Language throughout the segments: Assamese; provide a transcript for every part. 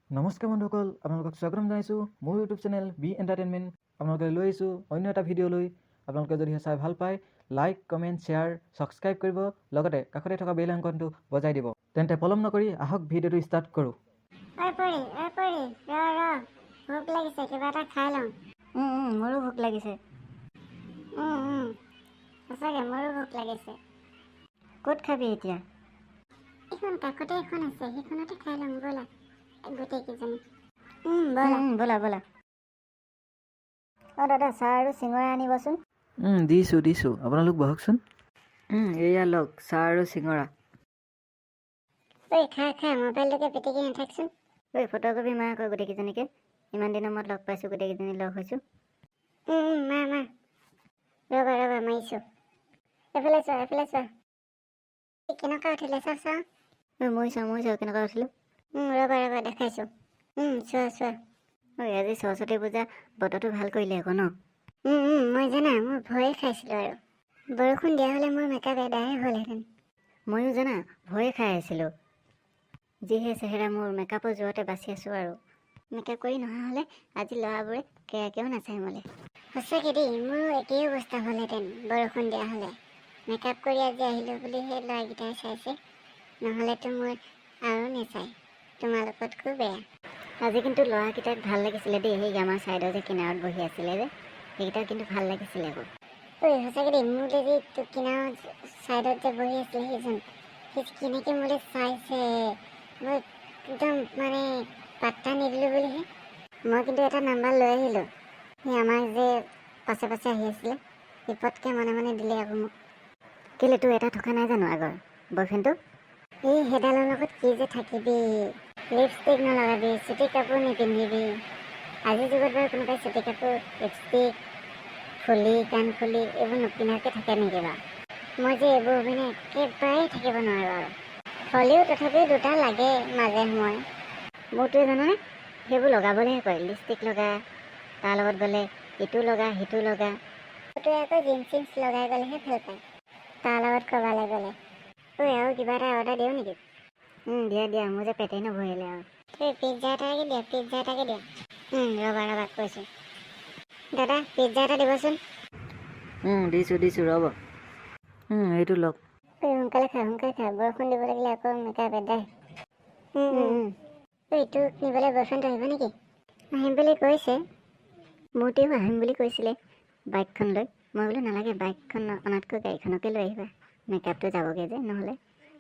নমস্কাৰ বন্ধুসকল, আপোনালোকক স্বাগতম জনাইছোঁ মোৰ ইউটিউব চেনেল বি এণ্টাৰটেইনমেণ্ট। আপোনালোকে লৈ আহিছোঁ অন্য এটা ভিডিঅ' লৈ। আপোনালোকে যদিহে চাই ভাল পায়, লাইক, কমেণ্ট, শ্বেয়াৰ, ছাবস্ক্ৰাইব কৰিব, লগতে কাষতে থকা বেল আইকনটো বজাই দিব। তেন্তে পলম নকৰি আহক, ভিডিঅ'টো ষ্টাৰ্ট কৰোঁ। ঐ পৰি, ঐ পৰি, ৰ ৰ, ভোক লাগিছে, কিবা এটা খাই লওঁ। মোৰো ভোক লাগিছে। সঁচাকৈ মোৰো ভোক লাগিছে। ক'ত খাবি এতিয়া? এইখন কাষতে এখন আছে, সেইখনতে খাই লওঁ ব'লা গোটেইকেইজনী। ব'লা। ব'লা ব'লা। অঁ দাদা, চাহ আৰু চিঙৰা আনিবচোন। দিছোঁ দিছোঁ, আপোনালোক বহকচোন। এয়া লওক চাহ আৰু চিঙৰা। ঐ, খা খা, মোবাইলটোকে পিটিকি নাথাকচোন। ঐ, ফটোকপি মাৰ আকৌ গোটেইকেইজনীকে। ইমান দিনৰ মূৰত লগ পাইছোঁ, গোটেইকেইজনী লগ হৈছোঁ। মাৰ মাৰ, ৰ'বা ৰ'বা, মাৰিছোঁ। এইফালে চোৱা, এইফালে চোৱা। এই কেনেকুৱা উঠিলে, চাওঁ চাওঁ। ঐ, ময়ো চাওঁ, ময়ো চাওঁ, কেনেকুৱা উঠিলোঁ। ৰ'বা ৰ'বা, দেখাইছোঁ। চোৱা চোৱা। ঐ, আজি সৰস্বতী পূজা, বতৰটো ভাল কৰিলে আকৌ ন? মই জানা, মোৰ ভয়ে খাইছিলোঁ আৰু। বৰষুণ দিয়া হ'লে মোৰ মেকআপ এদায়ে হ'লহেঁতেন। ময়ো জানা, ভয়ে খাই আছিলোঁ। যিহে চেহেৰা মোৰ, মেকআপৰ জোৰতে বাচি আছোঁ আৰু। মেকআপ কৰি নহা হ'লে আজি ল'ৰাবোৰে কেৰাকেও নাচায় মোলৈ। সঁচাকৈ দেই, মোৰো একেই অৱস্থা হ'লহেঁতেন বৰষুণ দিয়া হ'লে। মেকআপ কৰি আজি আহিলোঁ বুলিহে ল'ৰাকেইটাই চাইছে, নহ'লেতো মোৰ আৰু নেচায়, তোমালোকতকৈ বেয়া। আজি কিন্তু ল'ৰাকেইটাক ভাল লাগিছিলে দেই। সেই আমাৰ ছাইডৰ যে কিনাৰত বহি আছিলে যে, সেইকেইটা কিন্তু ভাল লাগিছিলে আকৌ। ঐ, সঁচাকৈ দেই, মোলৈ যে কিনাৰত ছাইডত যে বহি আছিলে সেইজন, সি কেনেকৈ মোলৈ চাইছে, মই একদম মানে পাত্তা নিদিলোঁ বুলিহে। মই কিন্তু এটা নাম্বাৰ লৈ আহিলোঁ। সি আমাক যে পাছে পাছে আহি আছিলে, সি পটকৈ মনে মনে দিলে আকৌ মোক। কেলৈ, তোৰ এটা থকা নাই জানো আগৰ বয়ফ্ৰেণ্ডটো? এই সেইডালৰ লগত কি যে থাকিবি! লিপষ্টিক নলগাবি, চুটি কাপোৰ নিপিন্ধিবি। আজিৰ যুগত বাৰু কোনোবাই চুটি কাপোৰ, লিপষ্টিক, ফুলি, কাণফুলি এইবোৰ নিপিন্ধাকৈ থাকে নেকি বাৰু? মই যে এইবোৰ অবিহনে একেবাৰে থাকিব নোৱাৰোঁ আৰু। হ'লেও তথাপিও দুটা লাগে মাজে সময়ে। মোৰটোৱে জানানে, সেইবোৰ লগাবলৈহে কয়। লিপষ্টিক লগা, তাৰ লগত গ'লে ইটো লগা, সিটো লগা। তোৱে আকৌ জিন্স চিন্স লগাই গ'লেহে ভাল পায় তাৰ লগত ক'ৰবালৈ গ'লে। ঐ, আৰু কিবা এটা অৰ্ডাৰ দিওঁ নেকি? দিয়া দিয়া, মোৰ যে পেটেই নভৰিলে আৰু। তুমি পিজ্জা এটাকে দিয়া, পিজ্জা এটাকে দিয়া। ৰ'বা ৰ'বা, কৈছোঁ। দাদা, পিজ্জা এটা দিবচোন। দিছোঁ দিছোঁ, ৰ'ব। এইটো লওক। ঐ, সোনকালে খা, সোনকালে খা, বৰষুণ দিব লাগিলে আকৌ মেকআপ এদাই। ঐ, তোক নিবলৈ বয়ফ্ৰেণ্ড আহিব নেকি? আহিম বুলি কৈছে। মোৰটোৱেও আহিম বুলি কৈছিলে বাইকখন লৈ। মই বোলো নালাগে, বাইকখন অনাতকৈ গাড়ীখনকে লৈ আহিবা, মেকআপটো যাবগৈ যে নহ'লে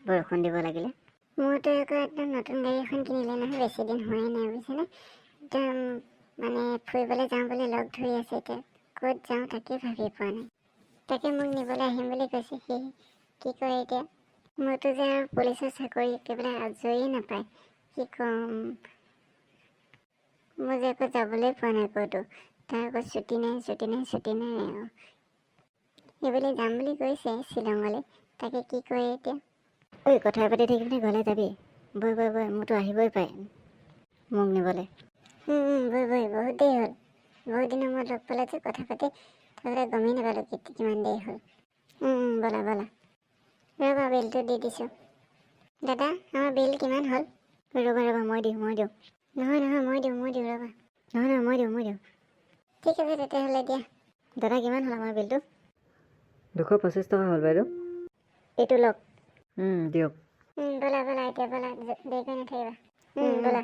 বৰষুণ দিব লাগিলে। মোৰতো আকৌ একদম নতুন গাড়ী এখন কিনিলে নহয়, বেছি দিন হোৱাই নাই, বুজিছেনে? একদম মানে ফুৰিবলৈ যাওঁ বুলি লগ ধৰি আছে। এতিয়া ক'ত যাওঁ তাকে ভাবি পোৱা নাই। তাকে মোক নিবলৈ আহিম বুলি কৈছে, সি কি কৰে এতিয়া। মোৰতো যে আৰু পুলিচৰ চাকৰি একেবাৰে আজৰিয়ে নাপায়, কি ক'ম। মই যে আকৌ যাবলৈ পোৱা নাই ক'তো। তাৰ আকৌ ছুটি নাই, ছুটি নাই, ছুটি নাই আৰু। সেইবুলি যাম বুলি কৈছে শ্বিলঙলৈ, তাকে কি কৰে এতিয়া। ঐ, কথা পাতি থাকি পিনে ঘৰলৈ যাবি। বৈ বৈ বৈ, মোৰতো আহিবই পাৰে মোক নিবলৈ। বৈ বৈ, বহুত দেৰি হ'ল। বহুত দিনৰ মূৰত লগ পালে যে, কথা পাতি তাৰপিছতে গমেই নাপালোঁ কিমান দেৰি হ'ল। ব'লা ব'লা। ৰ'বা, বিলটো দি দিছোঁ। দাদা, আমাৰ বিল কিমান হ'ল? ঐ, ৰ'বা ৰ'বা, মই দিওঁ, মই দিওঁ। নহয় নহয়, মই দিওঁ, মই দিওঁ, ৰ'বা। নহয় নহয়, মই দিওঁ, মই দিওঁ। ঠিক আছে তেতিয়াহ'লে, দিয়া। দাদা, কিমান হ'ল আমাৰ বিলটো? 225 টকা হ'ল বাইদেউ। এইটো লওক। দিয়ক। ব'লা ব'লা, এতিয়া ব'লা, দেৰি কৰি নাথাকিবা। ব'লা।